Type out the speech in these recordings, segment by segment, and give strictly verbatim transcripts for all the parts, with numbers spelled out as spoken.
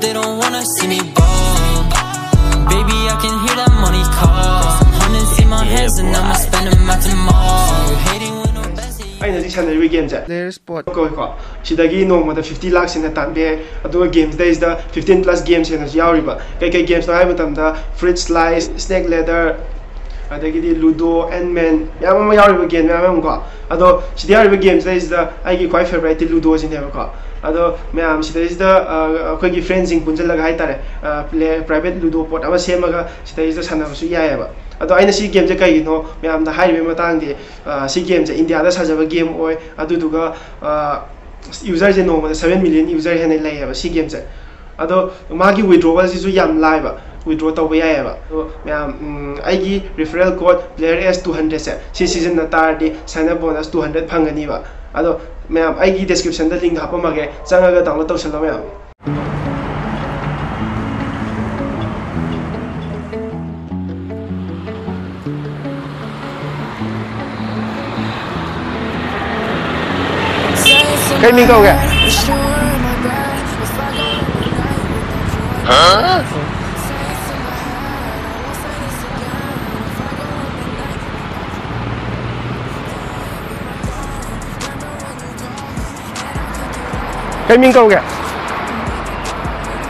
They don't wanna see me ball. Baby, I can hear that money call. Some hundreds in my hands and I'ma spend them at the mall. You hating when I'm best. ꯑꯩꯅ ꯍꯧꯖꯤꯛ ꯁꯥꯟꯅꯔꯤꯕ ꯒꯦꯝꯁꯦ player spot ꯀꯧꯏꯀꯣ꯫ ꯁꯤꯗꯒꯤ ꯅꯣꯡꯃꯗ fifty ꯂꯥꯛꯁꯤꯅ ꯇꯥꯟꯕ ꯌꯥꯏ꯫ ꯑꯗꯨꯒ ꯒꯦꯝꯁꯤꯗꯩꯁꯤꯗ fifteen plus games ꯍꯦꯟꯅꯁꯨ ꯌꯥꯎꯔꯤꯕ꯫ ꯀꯩ ꯀꯩ ꯒꯦꯝꯁꯅꯣ ꯍꯥꯏꯕ ꯃꯇꯝꯗ ꯐ꯭ꯔꯨꯏꯠ ꯁ꯭ꯂꯥꯏꯁ, ꯁ꯭ꯅꯦꯛ ꯂꯦꯗꯔ, ꯑꯗꯒꯤꯗꯤ ꯂꯨꯗꯣ, ꯑꯦꯟꯃꯦꯟ, ꯃꯌꯥꯝ ꯑꯃ ꯌꯥꯎꯔꯤꯕ ꯒꯦꯝ ꯃꯌꯥꯝ ꯑꯃꯀꯣ꯫ ꯑꯗꯣ ꯁꯤꯗ ꯌꯥꯎꯔꯤꯕ ꯒꯦꯝꯁꯤꯗꯩꯁꯤꯗ ꯑꯩꯒꯤ ꯈ꯭ꯋꯥꯏ ꯐꯦꯚꯔꯥꯏꯠꯇꯤ ꯂꯨꯗꯣꯁꯤꯅꯦꯕꯀꯣ꯫ ꯑꯗꯣ ꯃꯌꯥꯝ ꯁꯤꯗꯩꯁꯤꯗ, ꯑ, ꯑꯩꯈꯣꯏꯒꯤ ꯐ꯭ꯔꯦꯟꯁꯤꯡ ꯄꯨꯟꯁꯤꯜꯂꯒ ꯍꯥꯏꯇꯥꯔꯦ, ꯑ, ꯄ꯭ꯂꯦ-, ꯄ꯭ꯔꯥꯏꯚꯦꯠ ꯂꯨꯗꯣ ꯄꯣꯠ ꯑꯃ ꯁꯦꯝꯃꯒ ꯁꯤꯗꯩꯁꯤꯗ ꯁꯥꯟꯅꯕꯁꯨ ꯌꯥꯏꯑꯕ꯫ ꯑꯗꯣ ꯑꯩꯅ ꯁꯤ ꯒꯦꯝꯁꯦ ꯀꯩꯒꯤꯅꯣ ꯃꯌꯥꯝꯗ ꯍꯥꯏꯔꯤꯕꯒꯤ ꯃꯇꯥꯡꯗꯤ, ꯑ, ꯁꯤ ꯒꯦꯝꯁꯦ ꯏꯟꯗꯤꯌꯥꯗ ꯁꯥꯖꯕ ꯒꯦꯝ ꯑꯣꯏ꯫ ꯑꯗꯨꯗꯨꯒ, ꯑ, ꯌꯨꯖꯔꯁꯦ ꯅꯣꯡꯃꯗ ꯁꯚꯦꯟ ꯃꯤꯂꯤꯌꯟ ꯌꯨꯖꯔ ꯍꯦꯟꯅ ꯂꯩꯌꯦꯕ ꯁꯤ ꯒꯦꯝꯁꯦ꯫ ꯑꯗꯣ ꯃꯥꯒꯤ ꯋꯤꯗ꯭ꯔꯣꯋꯦꯜꯁꯤꯁꯨ ꯌꯥꯝ ꯂꯥꯏꯕ, ꯋꯤꯗ꯭ꯔꯣ ꯇꯧꯕ ꯌꯥꯏꯑꯕ꯫ ꯑꯗꯣ ꯃꯌꯥꯝ, ꯎꯝ, ꯑꯩꯒꯤ referral code player as two ꯍꯟꯗ꯭ꯔꯦꯠꯁꯦ ꯁꯤ ꯁꯤꯖꯤꯟꯅ ꯇꯥꯔꯗꯤ sign up bonus two hundred ꯐꯪꯒꯅꯤꯕ꯫ ꯑꯗꯣ ꯃꯌꯥꯝ, ꯑꯩꯒꯤ ꯗꯤꯁꯀ꯭ꯔꯤꯞꯁꯟꯗ ꯂꯤꯡ ꯍꯥꯞꯄꯝꯃꯒꯦ, ꯆꯪꯉꯒ ꯗꯥꯎꯟꯂꯣꯗ ꯇꯧꯁꯜꯂꯣ ꯃꯌꯥꯝ꯫ ꯀꯩ ꯃꯤꯡ ꯀꯧꯒꯦ? ꯀꯩ ꯃꯤꯡ ꯀꯧꯒꯦ?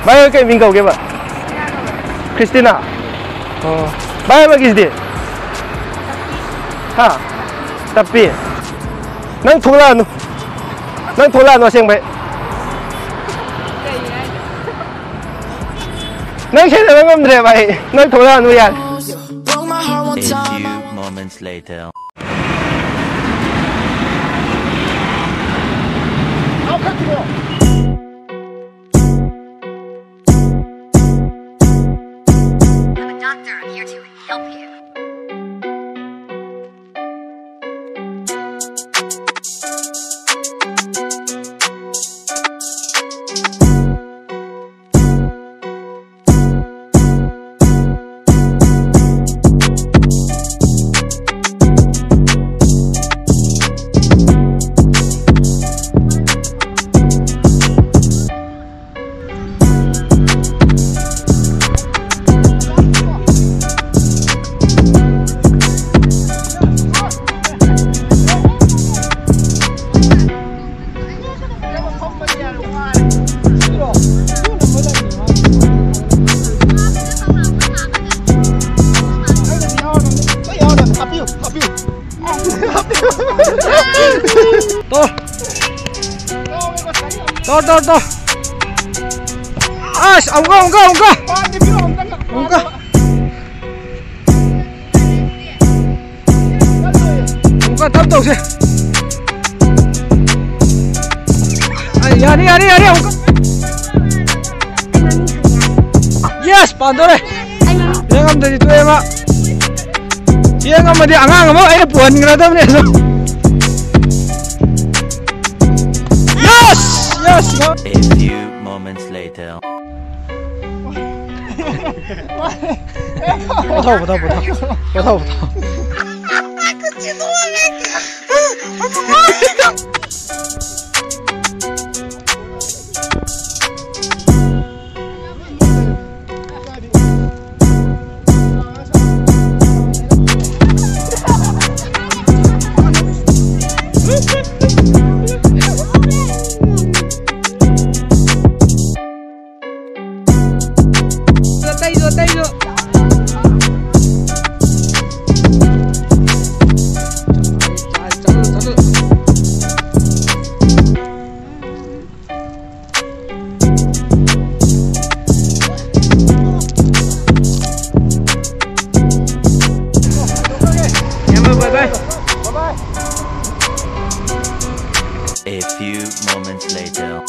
ꯚꯥꯏ ꯍꯣꯏ ꯀꯩ ꯃꯤꯡ ꯀꯧꯒꯦꯕ? ꯈ꯭ꯔꯤꯁꯇꯤꯅꯥ? ꯑꯣ꯫ ꯚꯥꯏ ꯑꯃꯒꯤꯁꯤꯗꯤ? ꯍꯥ? ꯇꯞꯄꯤ? ꯅꯪ ꯊꯣꯛꯂꯛꯑꯅꯨ꯫ ꯅꯪ ꯊꯣꯛꯂꯛꯑꯅꯨ ꯑꯁꯦꯡꯕꯩ꯫ ꯅꯪ ꯁꯦꯟꯅꯕ ꯉꯝꯗ꯭ꯔꯦ ꯚꯥꯏ꯫ ꯅꯪ ꯊꯣꯛꯂꯛꯑꯅꯨ ꯌꯥꯔꯦ꯫ Broke my heart one A time. Few moments later. I'm a doctor. I'm here to help you. ꯇꯧ, ꯇꯧ, ꯇꯧ꯫ ꯑꯁ, ꯑꯃꯨꯛꯀ, ꯑꯃꯨꯛꯀ, ꯑꯃꯨꯛꯀ꯫ ꯑꯃꯨꯛꯀ꯫ ꯑꯃꯨꯛꯀ ꯇꯞ ꯇꯧꯁꯦ꯫ ꯑꯩ, ꯌꯥꯅꯤ, ꯌꯥꯅꯤ, ꯌꯥꯅꯤ, ꯑꯃꯨꯛꯀ꯫ Yes, ꯄꯥꯟꯗꯣꯔꯦ꯫ ꯌꯦꯡꯉꯝꯗ꯭ꯔꯗꯤ ꯇꯣꯛꯑꯦ ꯃꯥ꯫ ꯌꯦꯡꯉꯝꯃꯗꯤ ꯑꯉꯥꯡ ꯑꯃ ꯑꯩꯅ ꯄꯨꯍꯟꯈ꯭ꯔꯗꯕꯅꯦ ꯑꯗꯣ꯫ Yes! Yes! A few moments later. ꯄꯣꯊꯥꯎ, ꯄꯣꯊꯥꯎ, ꯄꯣꯊꯥꯎ꯫ ꯄꯣꯊꯥꯎ, ꯄꯣꯊꯥꯎ꯫ ꯑꯇꯩꯁꯨ, ꯑꯇꯩꯁꯨ꯫ ꯆꯠꯂꯨ, ꯆꯠꯂꯨ꯫ A few moments later.